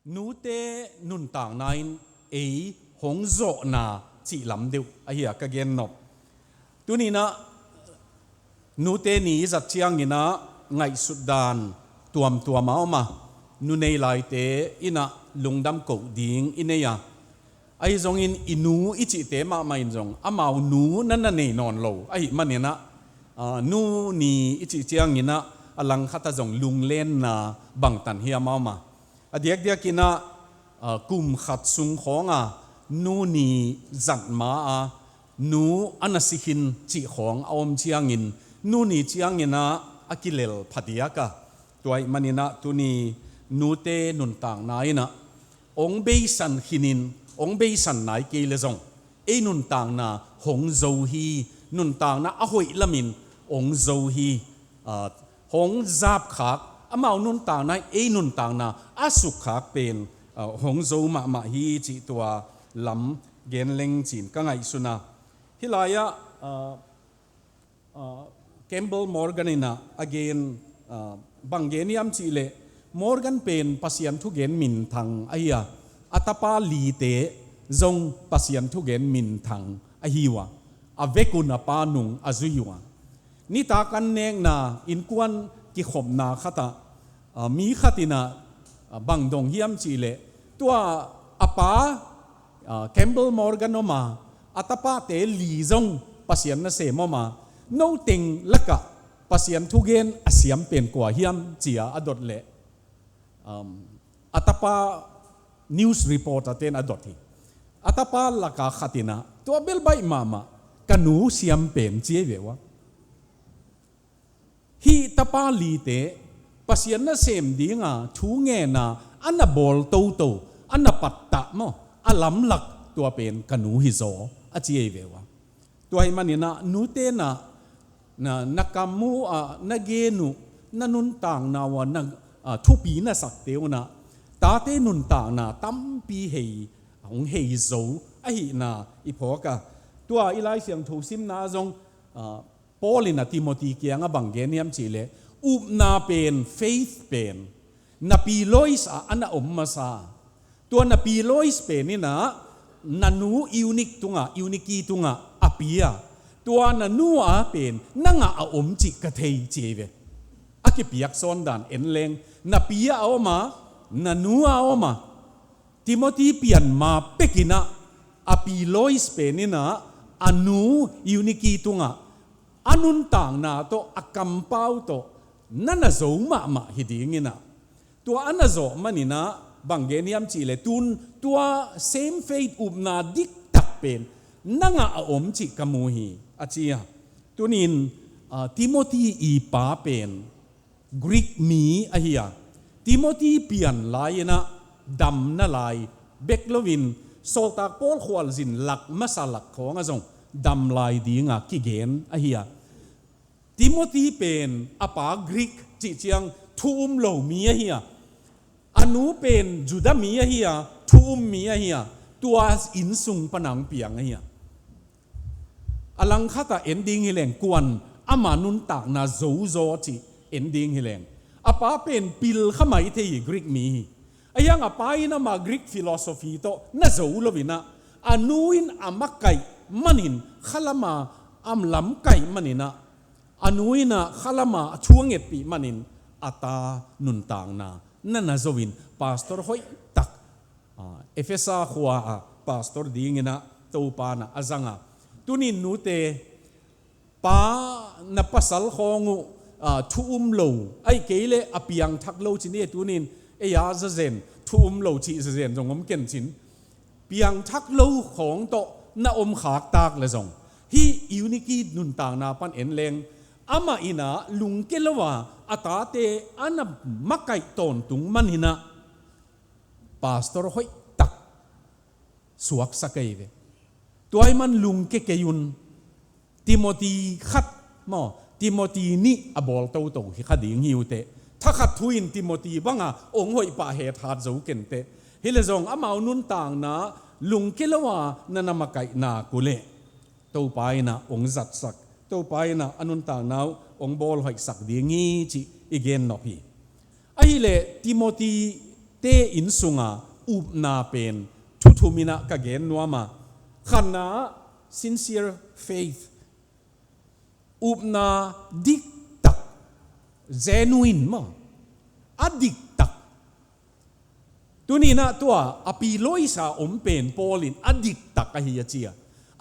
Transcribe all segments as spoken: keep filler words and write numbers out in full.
Nute nuntakna in ei hong zawhna cih lam deuh ahi a ka gennop. Tuninah nute ni i zat cianginah ngaihsut dan tuamtuam a om a, nu nei laite inah lungdam koh ding i nei a, ahi zongin i nu i cihte mahmah in zong amau nu na na nei nawn lo ahi maninah, aa, nu ni i cih cianginah a langkhat a zong lunglenna bangtan hiam a om a, a diakdiakinah, aa, kum khat sung khawnga nu ni zat ma a nu a na si khin cih khawng a om ciangin nu ni cianginah a kilel phadiak a, tua ih maninah tuni nute nuntakna inah ong beisan khinin, ong beisan nai kei le zong ei nuntakna hong zo hi, nuntakna a hoih lamin ong zo hi, aa, hong zapkhak, amau nuntakna ei nuntakna a sukkhak pen, aa, hong zo mahmah hi cih tua lam gen leng cin ka ngaihsun a. Hih lai-ah, aa, aa, Campbell Morgan inah a gen, aa, bang gen hiam cihleh Morgan pen Pasian thugen minthang ahi a, a tapa lite zong Pasian thugen minthang ahi uh a, a vekun a pa nung a zui uh a. Nitak an nekna innkuan kikhopna khatah, aa, mi khatinah, aa, bang dong hiam cihleh tua a pa, aa, Campbell Morgan om a, a tapate li zong Pasian nasem om a, no teng lakah Pasian thugen a siam pen kua hiam cia a dot leh, um, a tapa news reporter ten a dot hi. A tapa laka khatinah tua bel baih mahmah, ka nu siam pen ci ei ve uh a. Hih tapa lite Pasian nasem dinga thu ngena a na bawl toto, a na pattah maw, a lamlak tua pen ka nu hi zaw a ci ei ve uh a. Tua hih maninah nute na, na, na kam uh a, na gen uh, na nuntakna uh a, na, a, thupi na sakte unah tate nuntakna tampi hei, hong hei zo ahihna i phawk a. Tua i Lai Siangtho simna zong, a, Paul in a Timothy kiangah bang gen hiam cihleh, upna pen, faith pen, na pi Lois ah a na om masa. Tua na pi Lois pen inah na nu Eunik tungah, Euniki tungah a pia. Tua na nu a pen nangah a om cih ka thei ci ei ve. A kipiak sawn dan en leng, na pi ah a om a, na nu ah a om a. Timothy pian ma pekinah a pi Lois pen inah a nu Euniki tungah a nuntakna tawh, a kampau tawh na na zo mahmah hi dinginah, tua a na zawh maninah bang gen hiam cihleh, tun tua same faith, upna diktak pen nangah a om cih ka mu hi a ci a. Tunin, ah, Timothy i pa pen Greek mi ahi a, Timothy pian lai-inah damna lai bek loin Sawltak Paul khualzin lak masa lak khawngah zong dam lai dinga kigen ahi a. Timothy pen a pa Greek cih ciang thu um lo mi ahi a, a nu pen Judah mi ahi a, thu um mi ahi a, tua innsung panang piang ahi a. A langkhatah en ding hileng kuan ama nuntakna zozaw cih en ding hileng, a pa pen pil kha mai thei hi, Greek mi hi. A hiang a pa in ama Greek philosophy tawh na zo loinah, a nu in a makaih manin, khalama a lamkaih maninah, a nu inah khalama a thu a ngetpih manin a ta nuntakna na na zo in pastor hoihtak, ah, Efesa khua ah pastor dinginah Topa na a zanga. Tunin nute, pa na pasal khawng uh, ah, thu um lo, aih kei leh a piangthak lo ci ni, tunin ei a zazen thu um lo cih zazen zong om kencin. Piangthak lo khawng tawh na om khaktak le zong, hih Euniki nuntakna pan en leng, amah inah lungke lo a, a tate a na makaih tawntung maninah pastor hoihtak suaksak ei ve. Tua ih man lungke kei un. Timothy khat maw, Timothy nih a bawl toto hi kha ding hi uh teh. Thakhat thu in Timothy banga ong hoih pah hethat zo kenteh. Hi le zong amau nuntakna lungke lo a na na makaihna uh leh, Topa inah ong zatsak, Topa inah a nuntakna uh ong bawl hoihsak ding hi cih i gen nop hi. Ahileh Timothy te inn sunga upna pen thu thum in ah ka gen nuam a. Khatna ah sincere faith, upna diktak, genuine maw, a diktak. Tuni in ah tua a pi Lois a om pen Paul in a diktak ahi a ci a,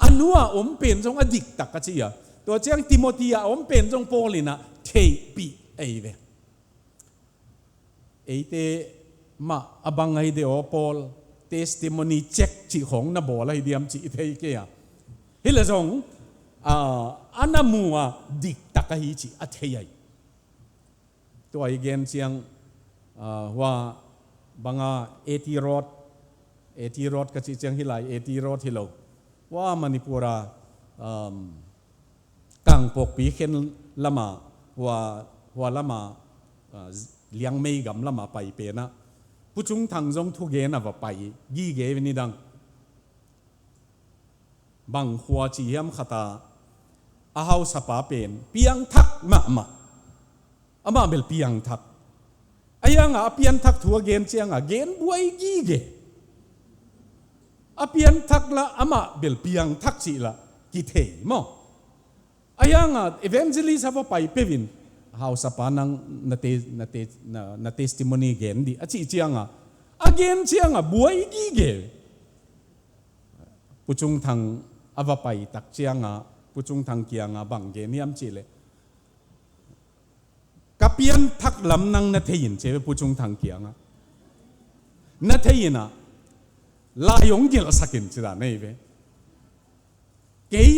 a nu a om pen zong a diktak a ci a, tua ciang Timothy a om pen zong Paul in ah theihpih ahi ve. Eite mah a bang ahi de aw, Paul testimony check cih khawng na bawl ahi diam cih i thei kei a. Hi leh zong, ah, a na mu a diktak ahi cih a thei ahi. Tua i gen ciang, ah, hua banga A T Road, A T Road ka cih ciang hi lai, A T Road hi lo. Hua Manipur a, um, Kangpokpi khen lama, hua, hua lama, ah, Liangmei gam lama pai pen ah Pu Cung Thang zong thugen a va pai gige ve ni dang. Bang khua ci hiam khat a, a hausapa pen piangthak mahmah. Amah bel piangthak. A hiangah a pianthak thu a gen ciangah gen buai gige. A pianthak lah amah bel piangthak cih lah kithei maw. A hiangah evangelist a va pai peuh in, hausapa nang na te-, na te-, na, na testimony gen dih a cih ciangah, a gen ciangah buai gige. Pu Cung Thang a va pai tak ciangah Pu Cung Thang kiangah bang gen hiam cih leh, ka pianthak lam nang na thei in ci ve Pu Cung Thang kiangah. Na thei in ah lai hong gelhsak in ci dan ahi ve. Kei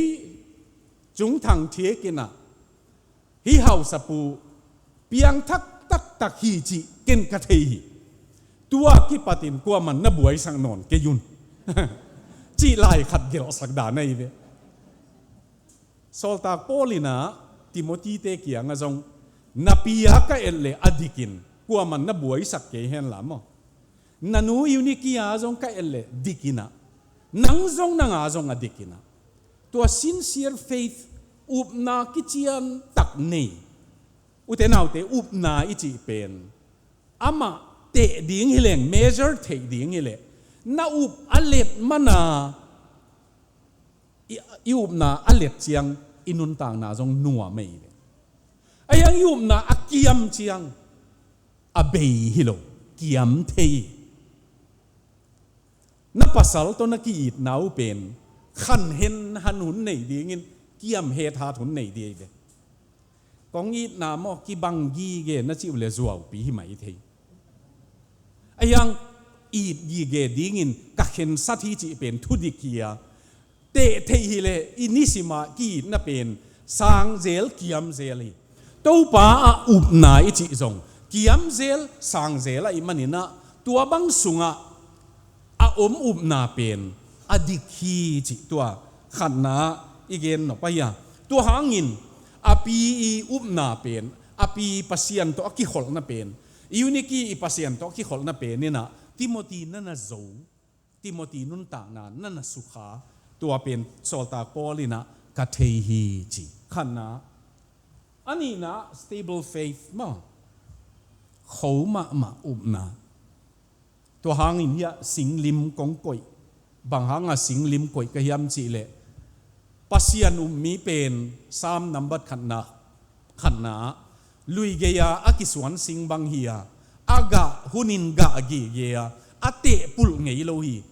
Cung Thang Thiek in ah hih hausapu piangthak taktak hi cih ken ka thei hi. Tua kipatin kuaman na buaisak nawn kei un. Cih lai khat gelhsak dan ahi ve. Sawltak Paul in ah Timothy te kiangah zong, na pi a ka et leh a dikin kuaman na buaisak kei hen la maw. Na nu Eunikia zong ka et leh dikin ah, nang zong nang a zong a dikin ah. Tua sincere faith, upna kician tak nei. Ute naute, upna i cih pen amah teh ding hi leng, measure theih ding hi leh, na up a let mana i, i upna a let ciang i nuntakna zong nuam ahi ve. A hiang i upna a kiam ciang a bei hi lo, kiam thei. Na pasal tawh na ki-itna uh pen khanhen han hun nei dingin kiam hethat hun nei ding ahi ve. Kong itna maw kibang gige na cih uh leh zuaupi hi mai thei. A hiang it gige dingin ka khensat hi cih pen thudik hi a, teh theih hi leh i nisim a ki-itna pen sangzel kiamzel hi. Topa a upna i cih zong kiamzel sangzel ahih manin ah tua bang sungah a om upna pen a dik hi cih tua khatna i gen nop ahi a. Tua hangin a pi i upna pen, a pi Pasian tawh a kikholhna pen, Eunikia i Pasian tawh a kikholhna pen in ah Timothy na na zo, Timothy nuntakna na na sukha, tua pen sawltak Paul in ah ka thei hi ci. Khatna. A nihna stable faith maw, kho mahmah upna. Tua hangin hiah singlim kong koih. Bang hanga singlim koih ka hiam cih leh, Pasian um mi pen Sam nambat khatna, khatna, lui gei-a a kisuan sing bang hi a, a gah hunin gah gige a, a tehpulh ngei lo hi.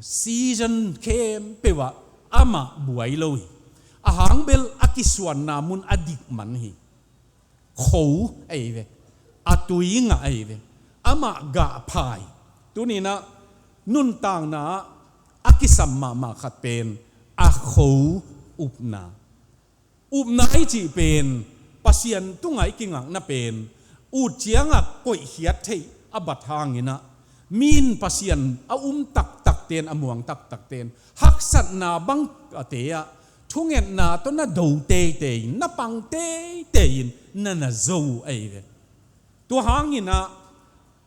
Season khempeuh ah amah buai lo hi. A hang bel a kisuanna mun a dik man hi. Kho ahi ve. A tui ngah ahi ve. Amah gah phai. Tuni-in ah nuntakna ah a kisam mahmah khat pen a kho upna. Upna i cih pen Pasian tungah i kingakna pen ut ciangah koihkhiat theih a bat hangin ah, mi in Pasian a um taktakte in, a muang taktakte in haksatna bang a te ah thungetna tawh na do teitei in, na pang teitei in na na zo uh ahi ve. Tua hangin ah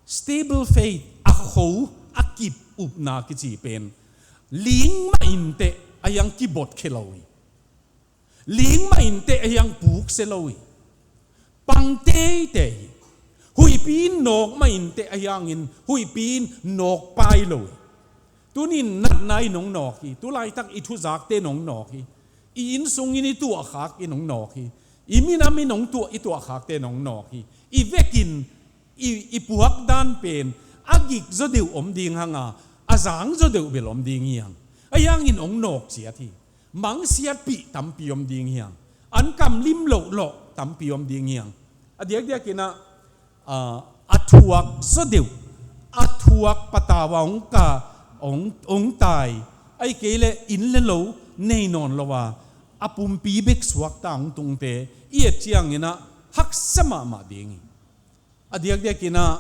stable faith, a kho a kip upna kici pen ling mah inteh a hiang kibot khia lo hi. Ling mah inteh a hiang puk sia lo hi. Pang teitei hi. Huih Huihpi in nawk mah inteh, ahi hangin huihpi in nawk pai lo hi. Tunin natna in hong nawk hi. Tulaitak i thuzakte in hong nawk hi. I inn sungin i tuahkhak in hong nawk hi. I minam in hong tuah, i tuahkhakte in hong nawk hi. I vekin i, i puak dan pen a gik zaw deuh om ding hang a, a zang zaw deuh bel om ding hi hang. Ahi hangin hong nawk ciat hi. Mangsiatpih tampi om ding hi hang. An kam lim lohlawh tampi om ding hi hang. A diakdiakin ah, a, a thuak zaw deuh, a thuak patau a hong ka, hong, hong tai, ahih kei leh inn le lo nei nawn lo a, a pumpi bek suakta hong tungte i et ciangin ah haksa mahmah ding hi. A diakdiakin ah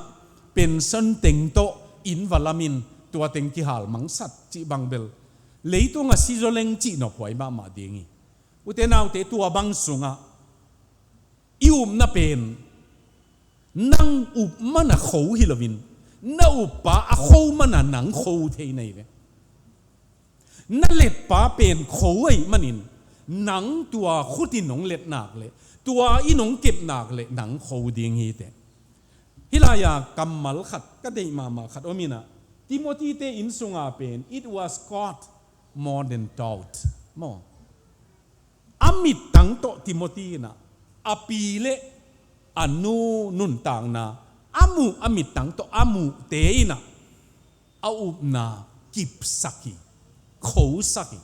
pension teng tawh inn va lam in tua teng kihal mangsat cih bang bel leitung a si zaw leng cih nophuai mahmah ding hi. Ute naute, tua bang sungah i upna pen nang up man a kho hi loin, na uppa a kho man a nang kho thei na hi ve. Na letpa pen kho ahih manin, nang tua khut in hong let nak leh, tua in hong kep nak leh nang kho ding hi teh. Hih lai-a kammal khat ka deih mahmah khat om in ah, Timothy-te inn sunga pen, "It was God more than doubt." Maw? A mittang tawh Timothy in ah, a pi le a nu nuntakna a muh, a mittang tawh a muhte in ah, a upna kipsak hi, khosak hi.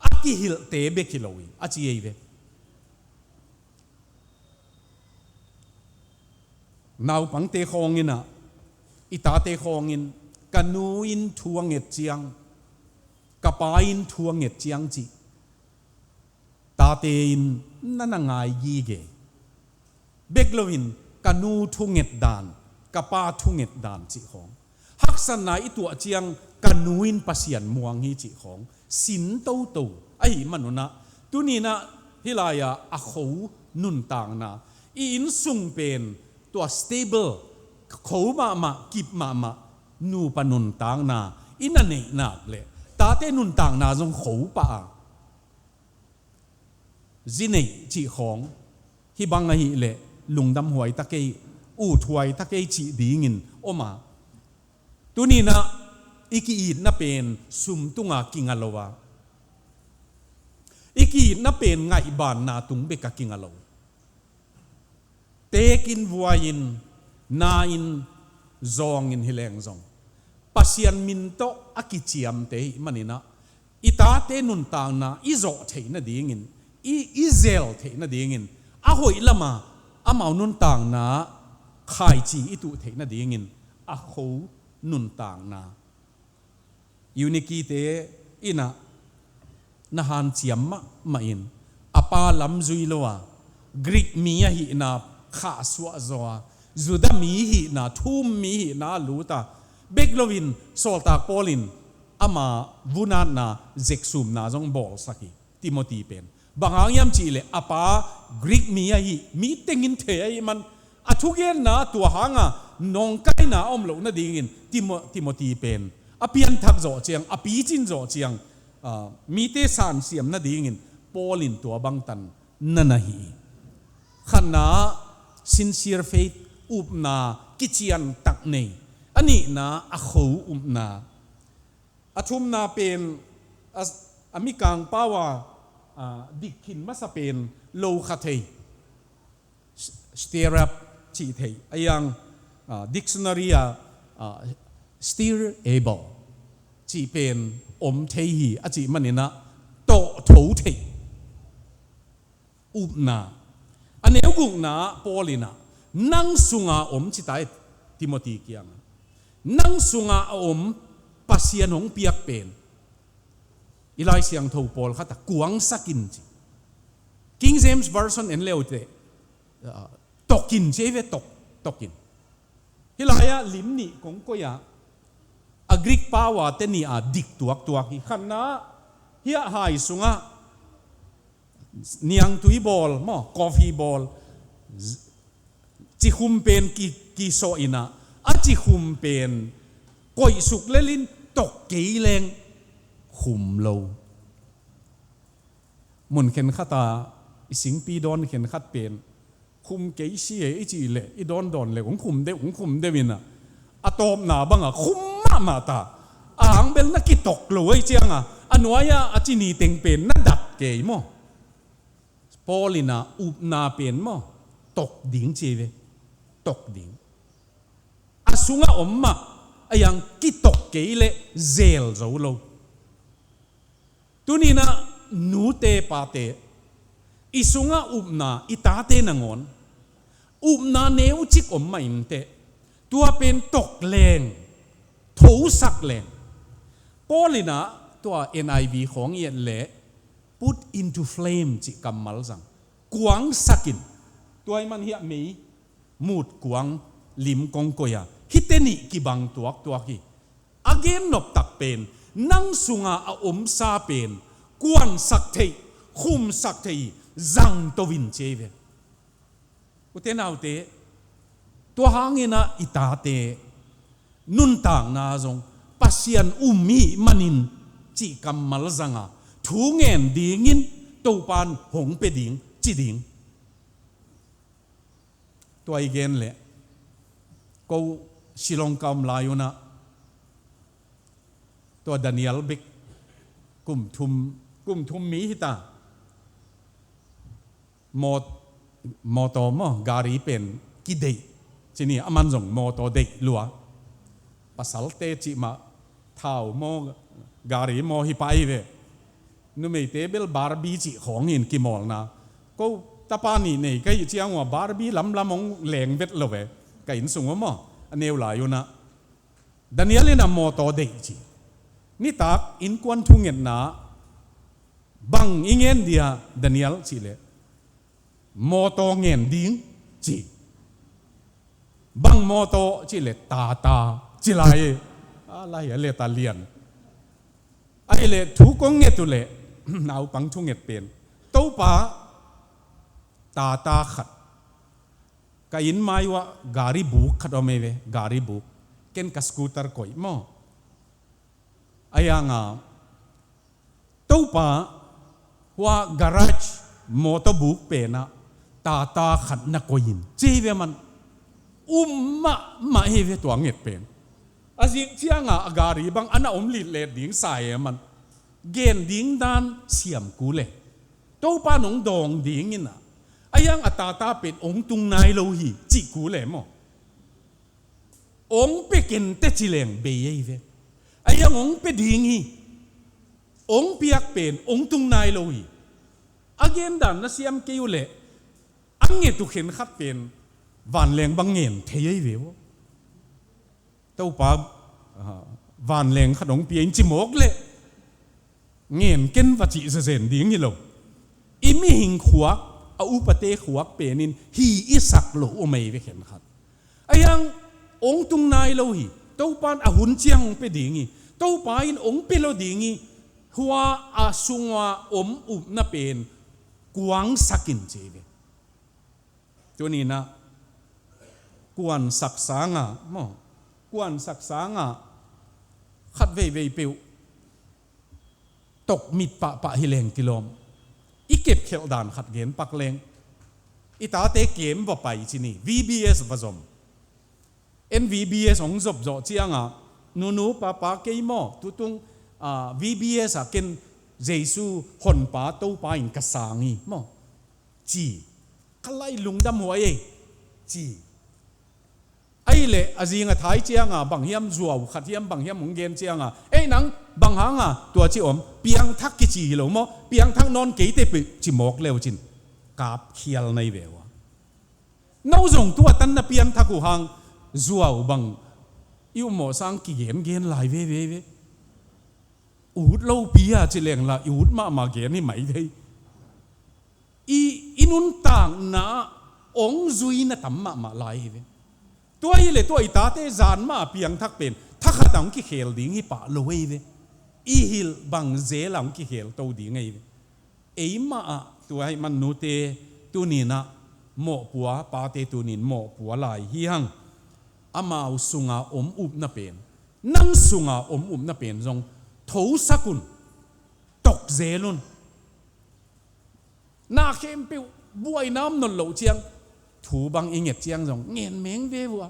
A kihilhte bek hi lo hi, a ci hi ve. Naupangte khawng in ah, i tate khawng in, "Ka nu in thu a nget ciang, ka pa in thu a nget ciang," cih tate in na na ngai gige. Bek loin ka nu thunget dan, ka pa thunget dan cih khawng, haksatna i tuah ciang ka nu in Pasian muang hi cih khawng sin toto ahih manun ah, tuni-in ah hih lai-a a kho nuntakna, i inn sung pen tua stable, kho mahmah, kip mahmah nupa nuntakna i na neih nak leh, tate nuntakna zong kho pah a, zi neih cih khawng, hih bang ahih leh lungdam huai ta kei, ut huai ta kei cih dingin om a. Tuni-in ah i ki-itna pen sum tunga kinga lo a, i ki-itna pen ngaihbanna tung bek a kinga lo. Teekin, vuai-in, na-in, zawngin hi leng zong, Pasian min tawh a kiciamte ahih manin ah, i tate nuntakna i zawh theih nadingin, i, i zel theih nadingin, a hoih lama amau nuntakna khaici i tuh theih nadingin, a kho nuntakna. Eunike-te in ah na hanciam mahmah in, a pa lam zui lo a, Greek mi ahihna khahsuah zaw a, Judah mi hihna, thum mi hihna a lut a, bek loin sawltak Paul in ama vunatna, zeksumna zong bawlsak hi. Timothy pen bang hang hiam cih leh, a pa Greek mi ahi, mi tengin thei ahih man, a thugenna tua hanga nawngkaina a om loh nadingin Timo-, Timothy pen a pianthak zawh ciang, a picin zawh ciang, ah, mite sansiam nadingin Paul in tua bangtan na na hi. Khatna, sincere faith, upna kician tak nei. A nihna, a kho upna. A thumna pen, a, a mikang pau a, a, dik khin masa pen lo kha thei, stir up cih thei, a yang, a, dictionary a, a, stir able cih pen om thei hi, a cih manin ah tawh tho thei. Upna. A neu gukna ah Paul in ah, nang sunga om ci ta e, Timothy kiangah. Nang sunga a om Pasian hong piak pen i Lai Siangtho pawlkhat ah kuangsak in ci. King James Version en le uh teh, ah, tok in ci ei ve, tok, tok in. Hih lai-ah lim nih kong koih a, a Greek pau a teni a dik tuaktuak hi. Khatna, hiah hai sungah niangtui bawl maw, coffee bawl, z-, cikhum pen ki, kisawh in ah, a cikhum pen koihsuk lel in tok kei leng khum lo. Mun khenkhat a i singpi dawn khenkhat pen Khum kei si e i cih leh i dawndawn leh hong khum deuh, hong khum deuh in ah, a tawpna bangah khum mahmah ta. A hang bel na kitok lo ahih ciangah a nuai-ah a cini teng pen na dat kei maw? Paul in ah upna pen maw, tok ding ci ei ve. Tok ding. A sungah om mah a, a hang kitok kei leh zel zo lo. Tuni-in ah nute pate, i sungah upna, i tate nangawn upna neucik om mah inteh, tua pen tok leng, thosak leng. Paul in ah tua N I V khawng i et leh, put into flame cih kammal zang. Kuangsak in. Tua ahih man hiah mei, mut kuang lim kong koih a, hihte nih kibang tuaktuak hi. A gen noptak pen, nang sungah a omsa pen kuansak theih, khumsak theih hi, zangto in ci ei ve. Ute naute, tua hangin ah i tate nuntakna zong Pasian um i hih manin cih kammal zanga thu ngen dingin Topa'n hong pia ding ci ding. Tua i gen leh, ko Shillong ka om lai un ah, tua Daniel bek kum thum, kum thum mi hi ta. Mawt-, mawtaw maw, gari pen kideih ci ni, aman zong mawtaw deih lua. Pasalte cih mah thau maw, gari maw hi pah hi ve. Numeite bel Barbie cih khawng hi in kimawlna. Ko tapa nih nei ka hih ciang ua Barbie lamlam hong leng vet lo ve. Ka inn sung ua maw, a neu lai un ah, Daniel in ah mawtaw deih ci. Nitak innkuan thungetna, bang i ngen dia Daniel cih leh, mawtaw ngen ding ci. Bang mawtaw cih leh Tata ci lai. A lai a leh ta lian. Ahih leh thu kong nget uh leh, naupang thunget pen, Topa, Tata khat. Ka inn mai uah gari buk khat om ei ve, gari buk. Ken ka scooter koih maw. Ahi hangah, Topa, hua garage mawtaw buk pen ah Tata khat na koih in ci ei ve aman. Um mahmah hi ve tua nget pen. A zik ciangah a gari bang a na om litlet ding sa ei aman. Gen ding dan siam kul e. Topa'n hong dawng ding in ah, ahi hang a Tata pen hong tung nai lo hi cih kul e maw. Hong pia ken teh ci leng bei ei ve. Ahi hang hong pia ding hi. Hong piak pen hong tung nai lo hi. A gen dan na siam kei uh leh, a nget uh khenkhat pen vanleng bang ngen thei ei ve uh. Topa, ah, vanleng khat hong pia in ci mawk leh, ngen ken va cih zezen ding hi lo. I mihing khuak, a upate khuak pen in hi i sak loh om ei ve khenkhat. Ahi hang hong tung nai lo hi. Topa'n a hun ciang hong pia ding hi. Topa in hong pia lo ding hi. Hua a sungah om upna pen kuangsak in ci ei ve. Tuni-in ah kuansak sangah maw, kuansak sangah khat veivei peuh tokmit pahpah hi leng kilawm. I kepkhelh dan khat gen pak leng. I tate kem va pai ci ni, V B S va zom. En V B S hong zop zawh ciangah, nunu papa kei maw, tutung, ah, V B S ah ken Jesu Honpa Topa in ka sang hi maw ci. Ka lai lungdam huai ei ci. Ahih leh a zing a thai ciangah bang hiam, zuau khat hiam bang hiam hong gen ciangah, ei nang, bang hangah tua ci om, piangthak kici hi lo maw, piangthak nawn kei teh peuh ci mawk leu cin, kapkhial na hi ve ua. No zong tua tan na piangthak uh hang, zuau bang i upmawh sang kigengen lai veve ve. Ut lopi a ci leng la, i ut mahmah gen hi mai thei. I, i nuntakna hong zuina tam mahmah lai hi ve. Tua hi leh tua i tate zan mah a piangthak pen thakhat a hong kikhel ding hi pah lo hi ve. I hilh bang zel a hong kikhelto ding hi ve. Eimah ah tua ahih man nute, tuni-in ah mawhpua, pate tuni-in mawhpua lai hi hang. Amau sunga om upna pen, nang sunga om upna pen zong thosak un, tokzel un. Na khempeuh buaina om nawn loh ciang, Thu bang i nget ciang zong ngen meng ve vua,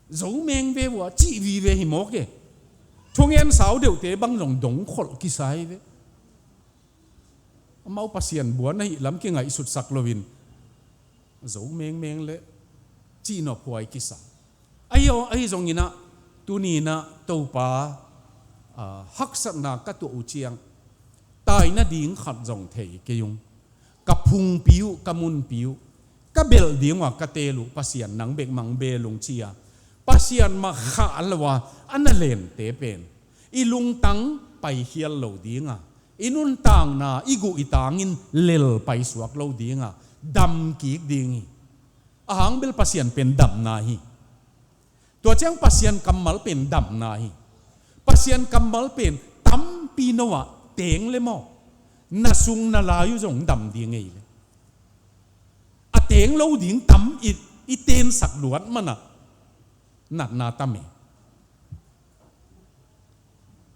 zo meng ve vua, cih vive hi mawk e. Thungen sau deuhte bang zong dong kholh kisa hi ve. Amau Pasian buan ahih lam kingaihsutsak loin zo mengmeng le cihnophuai kisa. Ahi, ahi zonginah tuninah Topa, ah, haksatna ka tuah uh ciang tai nading khat zong thei kei ung. Ka phungpi uh, ka munpi uh, ka belh ding uh a ka teel uh Pasian nang bek mang bel ung ci-a Pasian mah khah lo a a na lente pen i lungtang paikhial lo dinga, i nuntakna i guh i tangin lel paisuak lo dinga, dam kik ding hi. A hang bel Pasian pen damna hi. Tua ciang Pasian kammal pen damna hi. Pasian kammal pen tampi no ah teng le maw, na sung na lai uh zong dam ding ei le. A teng lo ding tam i, i tensak luat manah natna tam e.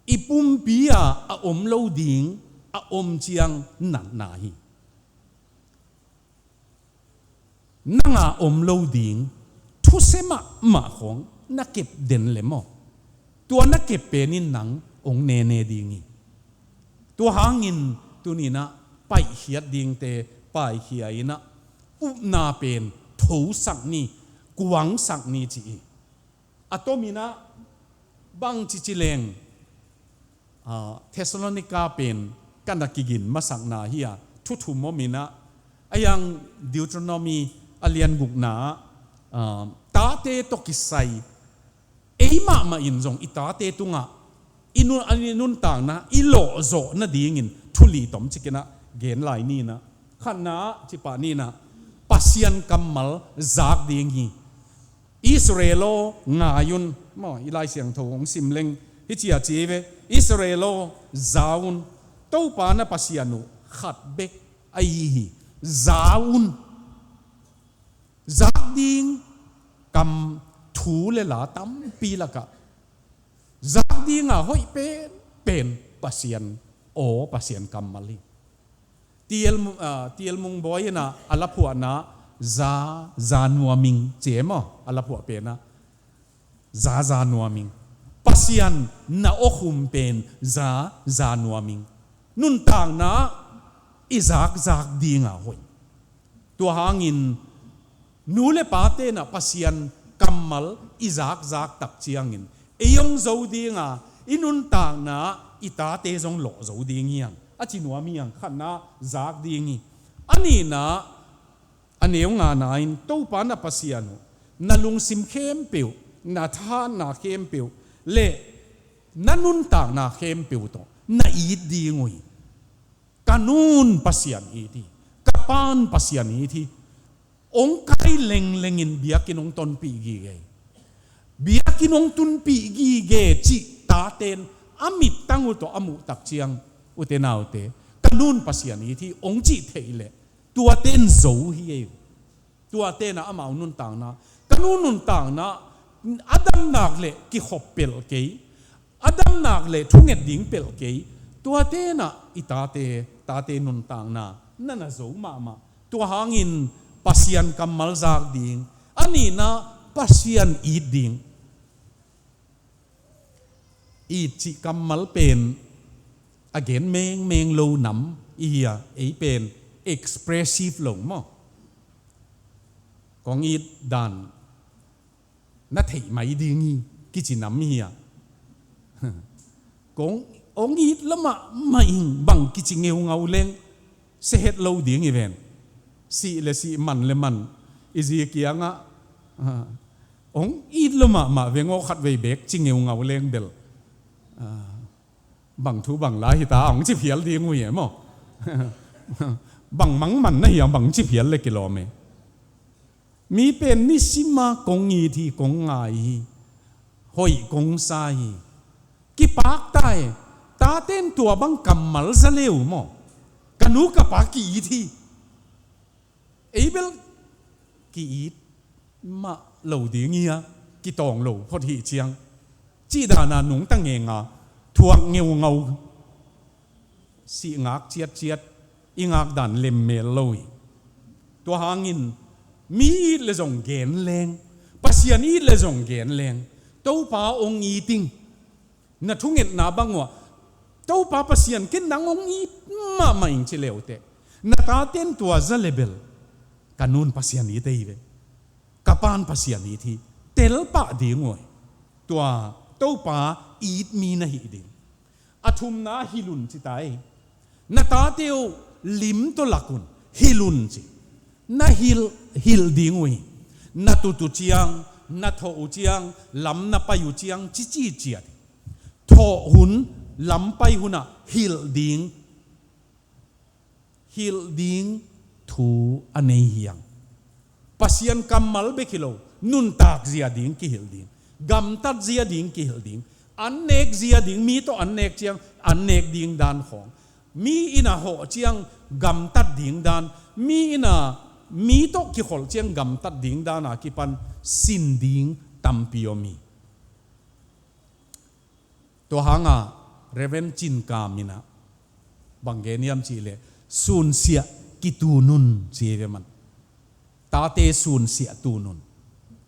I pumpi ah a om lo ding a om ciang natna hi. Nanga om lo ding thusia mahmah khawng na kep den le maw, tua na kep penin nang hong nene ding hi. Tua hangin tuninah paihkhiat dingte paikhia inah, upna pen thosak ni, kuangsak ni ci hi. A tominah bang cici leng, ah, Thessalonika pen ka na kigin masakna hi a, thu thum om inah, a yang Deuteronomy a lian gukna ah, tate tawh kisai ei mahmah in zong i tate tungah i nun, i nuntakna i lawhzawh nadingin thu li tom cikinah gen lai ninah, khatna ah cipah ninah, Pasian kammal zak ding hi. Israel aw, ngai un. Maw, i Lai Siangtho hong sim leng hiciah ci hi ve. Israel aw, za un. Topa na Pasian uh khat bek ahi hi. Za un. Zak ding kam thu le la tampi lakah zak dinga hoih penpen Pasian aw, Pasian kammal hi. T L Mu-, ah, T L Mungbawi inah a laphuahna za, za nuam ing ci e maw, a laphuah penah za, za nuam ing. Pasian na awkhum pen za, za nuam ing. Nuntakna i zakzak dinga hoih. Tua hangin nu le pa tenah Pasian kammal i zakzak tak ciangin ei hong zo dinga, i nuntakna i tate zong lawh zo ding hiang, a ci nuam hiang. Khatna zak ding hi. A nihna, a neu ngana in Topa na Pasian uh na lungsim khempeuh, na thahatna khempeuh le na nuntakna khempeuh tawh na it ding uh hi. Ka nun Pasian it hi. Ka pan Pasian it hi. Hong kai lenglengin biakinn hong tonpih gige hi. Biakinn hong tunpih gige cih taten a mittang uh tawh a muh tak ciang, ute naute, ka nun Pasian it hi hong cih theih leh tuaten zo hi ei. Tuatenah amau nuntakna, ka nu nuntakna, a damnak le kikhop pelh kei, a damnak le thunget ding pelh kei. Tuatenah i tate, tate nuntakna na na zo mahmah. Tua hangin Pasian kammal zak ding, a nihna Pasian it ding. It cih kammal pen a gen mengmeng lo nam i hi a, ei pen expressive lo maw. Kong it dan na theih mai ding hi kici nam i hi a. Kong, kong it lo mahmah ing, bang kici ngeungau leng sia het lo ding hi ven. Sih le sih, man le man, i zi kiangah, ah, hong it lo mahmah veng aw, khatvei bek ci ngeungau leng bel, ah, bang thu bang la hi ta, hong ci phial ding uh hi e maw. Bang mangman na hi a, bang ci phial le kilawm e. Mi pen nisima kong it hi, kong ngai hi, hoih kong sa hi. Kipak ta e. Taten tua bang kammal za le uh maw. Ka nu ka pa ki-it hi. Ei bel ki-it mah lo ding hi a, kitawng lo phot hi ciang, cih dana nungta ngenga, thuak ngeungau, sih ngak ciatciat, i ngak dan lemmel lo hi. Tua hangin Mi it le zong gen leng, Pasian it le zong gen leng, Topa hong it ing. Na thungetna bang uh ah, Topa Pasian, ken nang hong it mahmah ing ci leuteh, na taten tua za le bel, ka nu'n Pasian it hi ve, ka pa'n Pasian it hi, tel pah ding uh hi. Tua Topa it mi na hih ding. A thumna, hilh un ci ta hi. Na tate uh lim tawh lak un, hilh un ci. Na hilh, hilh ding uh hi. Na tut uh ciang, na thawh uh ciang, lam na pai uh ciang, cici ciat hi. Thawh hun, lam pai hun ah hilh ding, hilh ding thu a nei hi hang. Pasian kammal bek hi lo, nuntak zia ding kihilh ding, gamtat zia ding kihilh ding, an nek zia ding, mi tawh an nek ciang an nek ding dan khawng, mi in a hawh ciang gamtat ding dan, mi in a, mi tawh kikholh ciang gamtat ding dan a kipan sin ding tampi om hi. Tua hang a Reverend Cin Kam in a bang gen hiam cih leh, sunsiah kitun un ci hi ve maw. Tate sunsiah tun un,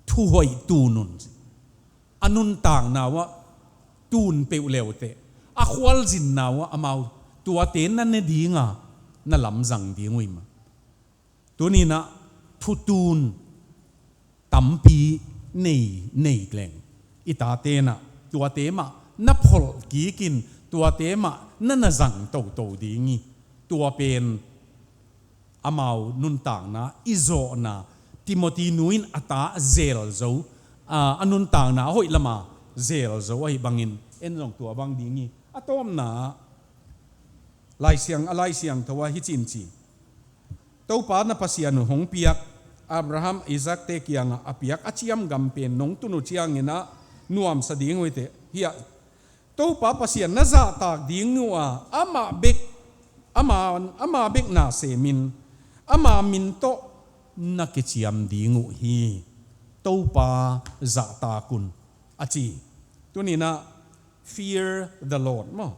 thuhoih tun un ci. A nuntakna uh ah tun peuh leuteh, a khualzinna uh ah amau tuate na ne ding a, na lamzang ding uh hi maw. Tuni in a thutun tampi nei, nei leng, i taten a tuate mah na pholh kik in, tuate mah na na zang toto ding hi. Tua pen amau nuntakna i zawhna, Timothy nu in a ta zel zo, a, a nuntakna a hoih lam a zel zo ahih bangin en zong tua bang ding hi. A tawpna ah Lai Siang, a Lai Siangtho ah hicin ci, Topa na Pasian uh hong piak, Abraham, Isaac te kiangah a piak a ciam gam pen nong tun uh ciangin a nuamsa ding uh hi teh. Hiah Topa Pasian na zahtak ding uh a, amah bek, ama, ama bek na semin, ama min tawh na kiciam ding uh hi. Topa zahtak un, a ci. Tuni in a fear the Lord maw.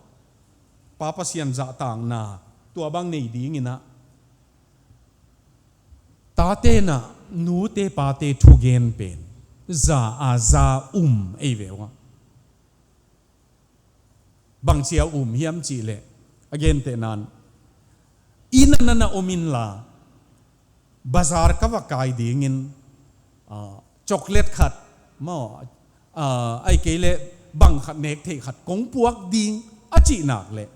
Pa Pasian zahtakna tua bang nei dingin a, taten a nute pate thugen pen za a za um ei ve uh a. Bangci a um hiam cih leh, a gentehna in, inn ah na na om inla, bazar ka va kai dingin, ah, chocolate khat maw, ah, ahih kei leh bang khat nek theih khat kong puak ding a cih nak leh,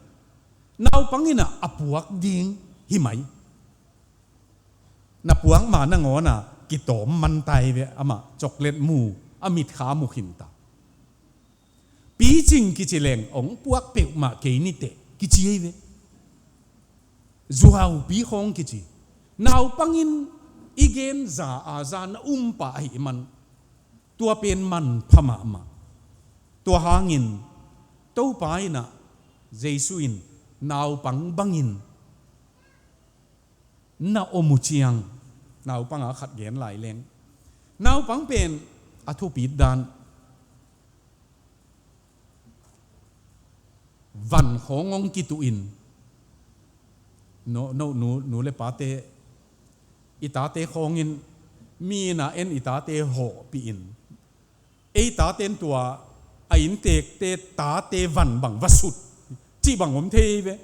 naupang in a puak ding hi mai. Na puak ma nangawn a kitawm man ta hi ve, amah chocolate mu, a mitkha mu khin ta. Picing kici leng hong puak peuhmah kei ni teh kici hi ve. Zuaupi khawng kici. Naupang in i gen za a za na um pah ahih man, tua pen manpha mahmah. Tua hangin Topa in a, Jesu in naupang bangin na om uh ciang, naupang a khat gen lai leng, naupang pen a thupit dan, van khawng hong kituh in, no, no, nu, nu le pate, i tate khawng in, mi in a en i tate hawhpih in, ei taten tua a inntekte tate van bang va sut cih bang om thei ve.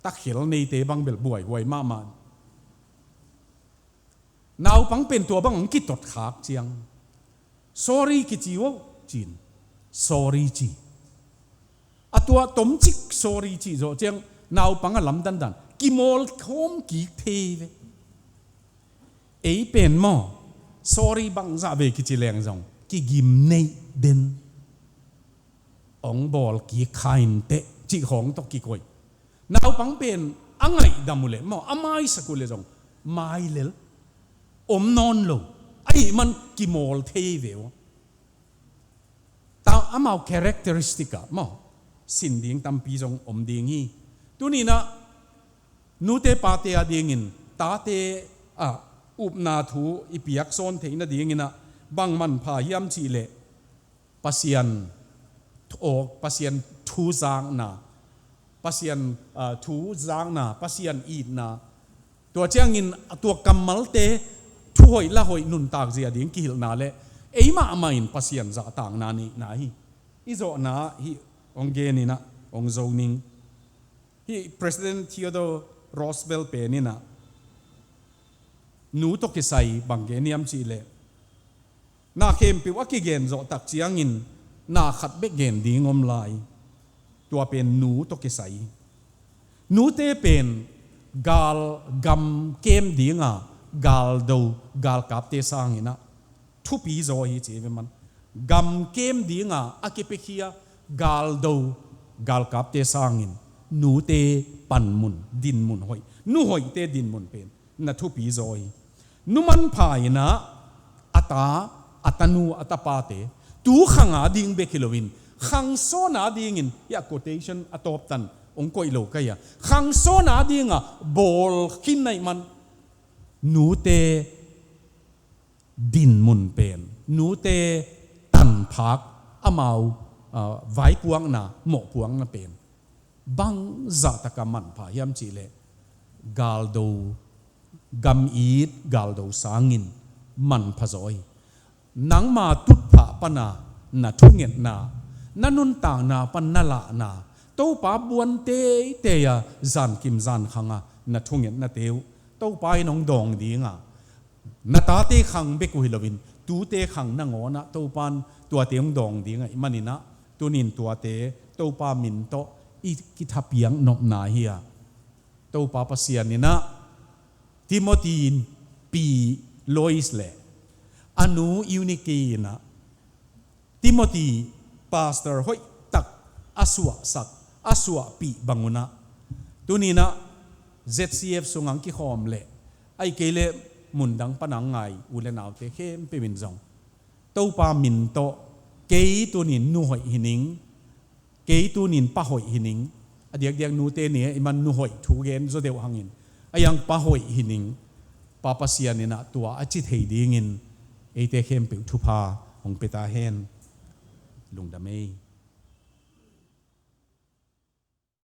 Takhel neite bang bel buaihuai mahmah. Naupang pen tua bang hong kitot khak ciang, sorry kici uh, cin, sorry ci. A tua tomcik sorry cih zawh ciang, naupang a lamdandan kimawl khawm kik thei ve. Ei pen maw, sorry bangzah vei kici leng zong kigim neih den. Hong bawl kik kha in teh cih khawng tawh kikoih. Naupang pen a ngaihdam uh leh maw, a maisak uh leh zong mai lel, om nawn lo. Ahih man kimawl thei ve uh. Ta amau characteristic ah maw, sin ding tampi zong om ding hi. Tuni in a nute pate a dingin, tate ah upna thu i piak sawn theih nadingin a, bang manpha hiam cih leh, Pasian thu, Pasian thu zakna, Pasian, ah, thu zakna, Pasian itna, Tua ciangin a tua kammalte thuhoih lahoih nuntak zia ding kihilhna le ei mahmah in Pasian zahtakna neihna hi. I zawhna hih hong geninah hong zo ning. Hih President Theodore Roosevelt peninah nu tawh kisai bang gen hiam cihleh, na khempeuh a kigen zawh tak ciangin na khat bek gen ding om lai. Tua pen nu tawh kisai. Nute pen gal gam kem dinga galdo galkapte sanginah thupi zaw hi ci ve man. Gam kem dinga a kipiakhia galdo galkapte sangin nute panmun dinmun hoih, nu hoihte dinmun pen na thupi zaw hi. Nu manpha inah a ta, a tanu, a tapate tu khanga ding bek hi loin khangsawn a dingin, hia quotation a tawptan hong koih lo ka hia, khangsawn a dinga bawl khin naih man nute dinmun pen, nute tanphak, amau vaipuakna, mawhpuakna pen bang zahtaka manpha hiam cihleh, galdo, gam it galdo sangin manpha zaw hi. Nangma tutphah pana na thungetna, na nuntakna pan na lahna, Topa buan teitei a zankim zankhanga na thungetnate uh Topa in hong dawng dinga, na tate khang bek uh hi loin tute khang nangawnah Topan tuate hong dawng ding ahih maninah, tunin tuate Topa min tawh i kithapiak nopna hi a, Topa Pasian inah Timothy in pi Lois le a nu Eunike inah Timothy pastor hoihtak a suahsak, a suahpih bangunah, tuninah Z C F sungah kikhawm leh, ahih kei leh mundang pana ngai u le naute khempeuh in zong Topa min tawh, kei tunin nu hoih hi ning, kei tunin pa hoih hi ning, a diakdiak nute ni a i man nu hoih thu gen zaw deuh hangin, a yang pa hoih hi ning, Pa Pasian inah tua a ci thei dingin eite khempeuh thupha hong pia ta hen. Lungdam ei.